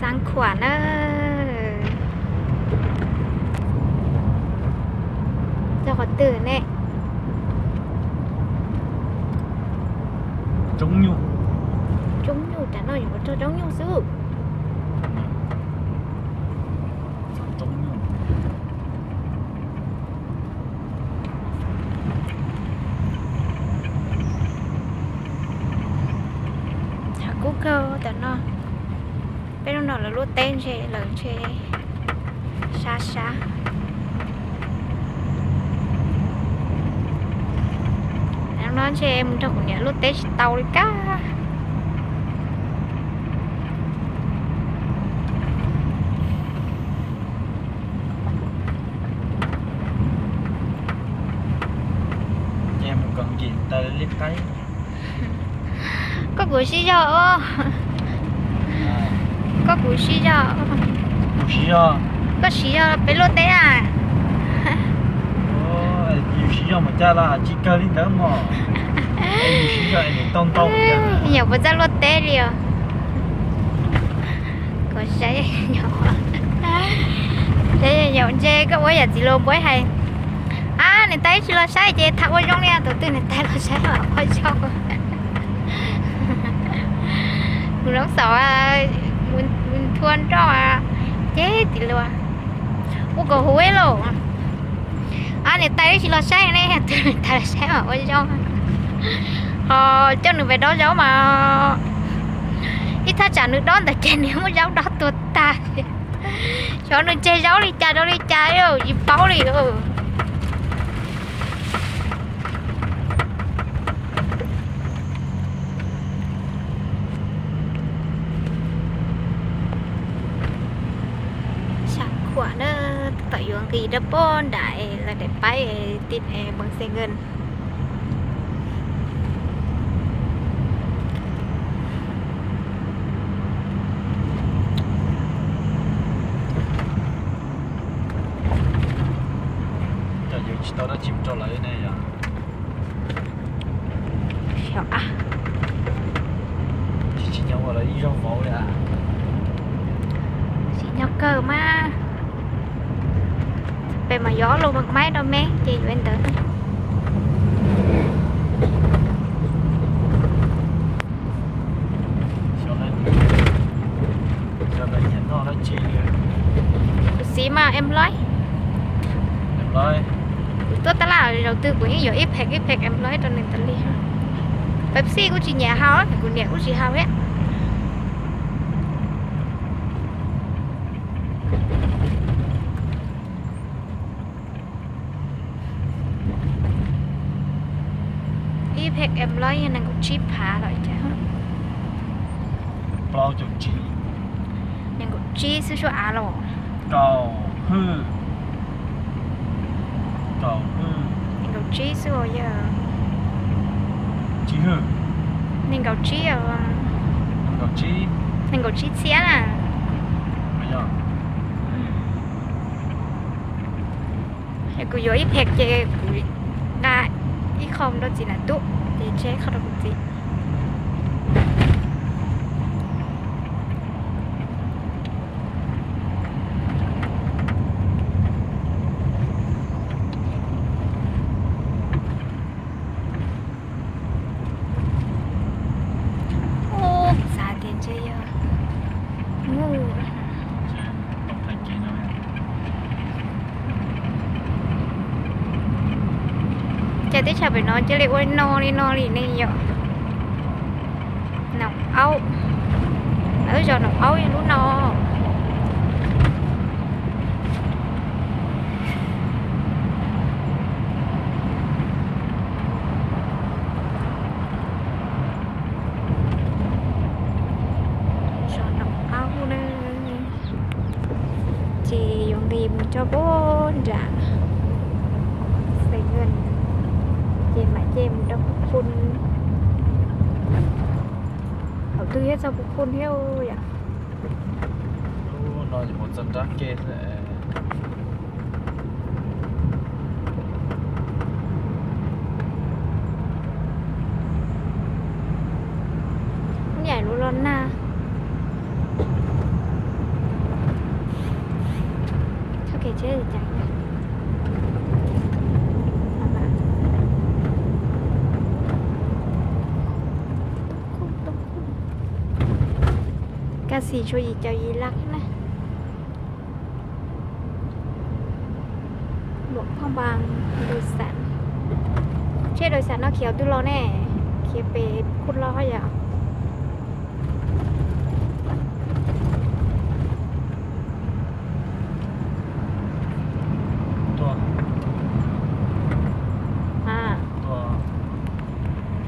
Tag khuam na. Txog qhov twg ne? Roob nyuj. Roob nyuj, tam no yuav txog roob nyuj xwb. Hav kub kawg tam no. Peb lub no lawv lub teb ntshe lawv ntshe sab sab. No ntshe mus nrog kuv niam lub teb tsis tau li kab. Koj kuv sib zog os. Koj kuv sib zog. Koj siv zog peb luaj teb na. Yus sib zog mus cas los tsis kawg li ntawd mog. Yus sib zog es nws tau ntau. Nyuam puas txawj luaj teb li os. Koj saib, saib ntshe koj ua yam txiv hluas npuab hais, a, niam tais tsis los saib ces tham ua zoo li, tus twg niam tais los saib ua zoo. Mus loob xauv, mus thua nroj, ces txiv hluas ua kom huv ib los. A, niam tais tsis los saib ne, tus niam tais los saib ua zoo. Ho coj nws pem dob zaub mas ib thaj tsam nws dob ntawd ces nws muab zaub dob tuag tag. Xyov nws tseg zaub li cas rau li cas, tsis paub li. Sam khuam na, tab tom yuav nqis rau pem nram lawv daim paib tim Mường Sài Gòn. Cov yawg tsis tau dab tsi mus rau lawv ne yom. Tsis nyob ua lawv ib zaug vauv li. Tsis nyob kawg mas. Peb mas yuav ob lub maib rau me ces yuav ntawd. Kuv xav mas em lawv, kuv tuaj tab laj zaum twg kuv yeej yuav ib pheem ib pheem em lawv rau nws tas li. Pepsi kuj tsis nyiam haus, kuv niam kuj tsis haus thiab. Ib pheem em lawv yog nees nkaum tsib phav lawm. Nees nkaum tsib xwb sua av los. Kaum hwj. Kaum hwj. Nees nkaum tsib xwb yog. Tsib hwj. Nees nkaum tsib, nees nkaum tsib txhiab na. Es kuv yuav ib pheem ces kuv nqa ib qho rau txiv nam tub ces tseg ib qho rau kuv txiv. Ub, xav tias ntshe yog muj. Ces teb chaws pem no cia li ua no li no li ne yom. Noom Aub, lawv zos Noom Aub yog lub no. Zos Noom Aub na. Ces yuav nqis mus rau pem nram Sài Gòn, ces mam ces mus rau Phú Khun. Thaum twg thiaj txog Phú Khun thiab yom? Lub no mus txog nrab ke xwb. Nyiam lub los nag. Kev tsheb ceev. Kaj xis tshuav yim caum yim lab na. Muam phoj npas, tsheb doy xam no khiav twg los ne? Khiav pem Khuj Loj hab yom?